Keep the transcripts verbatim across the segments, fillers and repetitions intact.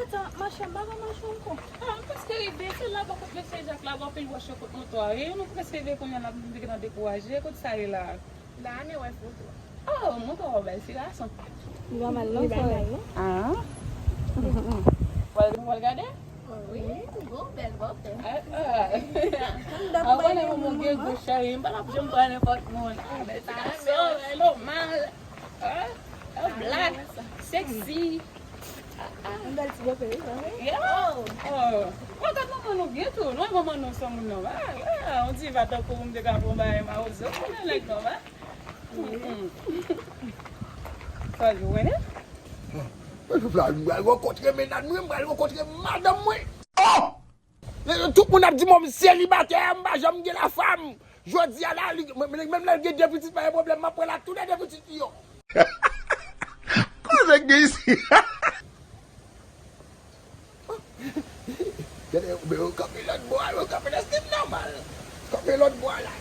Sa, mache, m pa ka mache ankò. Ah, m prèske rive. Se la bò kot mesye Jak la, bò pil wòch yo kot moto a. E nou prèske rive kounye a, n ap gentan dekouraje. Kote sa ye la? La, ann wè foto. Oh, moto a bèl, ti gason. Li pa mal non, frè. Ah. Ou pral, ou pral gade? Wi, bon, bèl bòpè. Ah, ah. Ah, ou konnen manman gen gou, cheri. M pa t ap janm pran nenpòt moun. Ah, bèl ti gason, bèl nòmal. Ah, ah, black, sexy. Ah, ah. Yon bèl ti bòpè, wi, sa, wi. Yeah. Oh. Ou gad manman nou byen tou. Nou wè manman nou se yon moun nòmal. Ah, yon diva tankou ou, m te ka pran bagay mawozo. Ou konnen nèg nòmal. Mm-mm. Sa di, ou konnen? Mwen pral rankontre mennaj mwen, mwen pral rankontre madanm mwen. Oh! Tout moun ap di mwen m selibatè, m pa janm gen lafanm. Jodi a la, li, menm lè l gen de pitit, pa gen pwoblèm, m ap pran l ak tou lè de pitit li yo. Koze k gen isi? Gade, yo kanpe lòt bò a, yo kanpe nan stil nòmal. Kanpe lòt bò a la.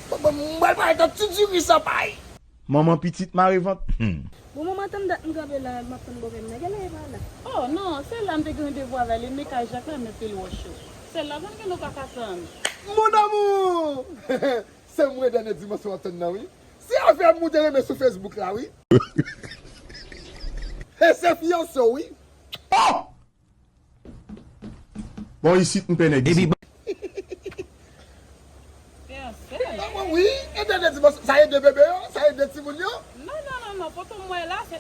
Bon, bon, m pral pale tan ti diri san pay. Manman pitit mare vant. Hmm. Bon, manman, tann dat m kanpe la, m ap tann bòpè m nan. Genlè e pa la. Oh, non, se la m te gen randevou avè li, men kay Jak la, men pil wòch yo. Se la, konn gen nou pa ka tann. Mon amour! Se mwen dènye dimansyon w ap tann nan, wi. Se afè m ou te renmen sou Facebook la, wi. E se fiyanse w, wi. Oh! Bon, isit, m pè nèg isit. Fiyanse? Ah, wi, e dènye dimansyon. Sa e de bebe yo? Sa e de timoun yo? Non, non, non, non. Foto m wè la, se,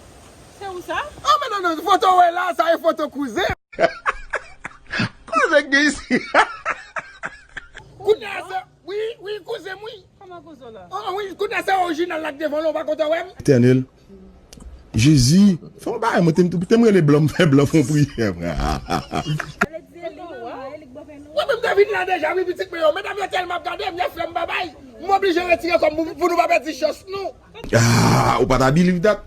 se ou sa? Ah, men non, non. Foto w wè la, sa e foto kouzen. Koze k gen isi? Kounye a se, wi, wi, kouzen m, wi. Kòman kouzen w la? Oh, wi, kounye a se orijinal la k devan w la, ou pa kontan wè m? Etènèl. Jezi, fè yon bagay, mwen te, te m rele blan, m fè blan fè yon priyè. Wi, men m te vin la deja, wi, pitit mwen yo. Medam yo tèlman ap gade m, y ap fè m babay. M oblije retire kò m pou, pou nou pa pèdi chans nou. Ah, ou pa ta believe that?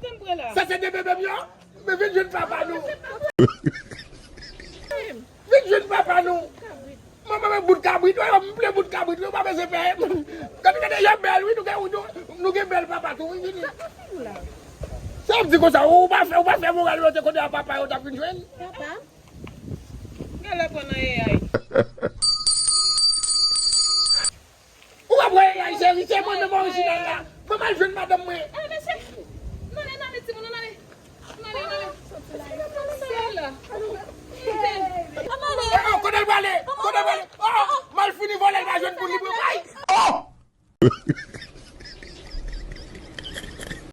Sa se de bebe m yo. Men vin jwenn papa nou. Vin jwenn papa nou. Manman, men bout kabrit, wi, m ple bout kabrit, wi, ou pa bezwen pè. Gade, gade, yo bèl, wi, nou gen, nou, nou gen bèl papa tou, wi, vini. Sa w ap di konsa, ou pa fè, ou pa fè moral yo te konnen a papa yo t ap vin jwenn. Papa? Genlè pran nan eyay. Ou pa pran eyay, cheri, se mwen menm orijinal la. Mwen m al jwenn madanm mwen.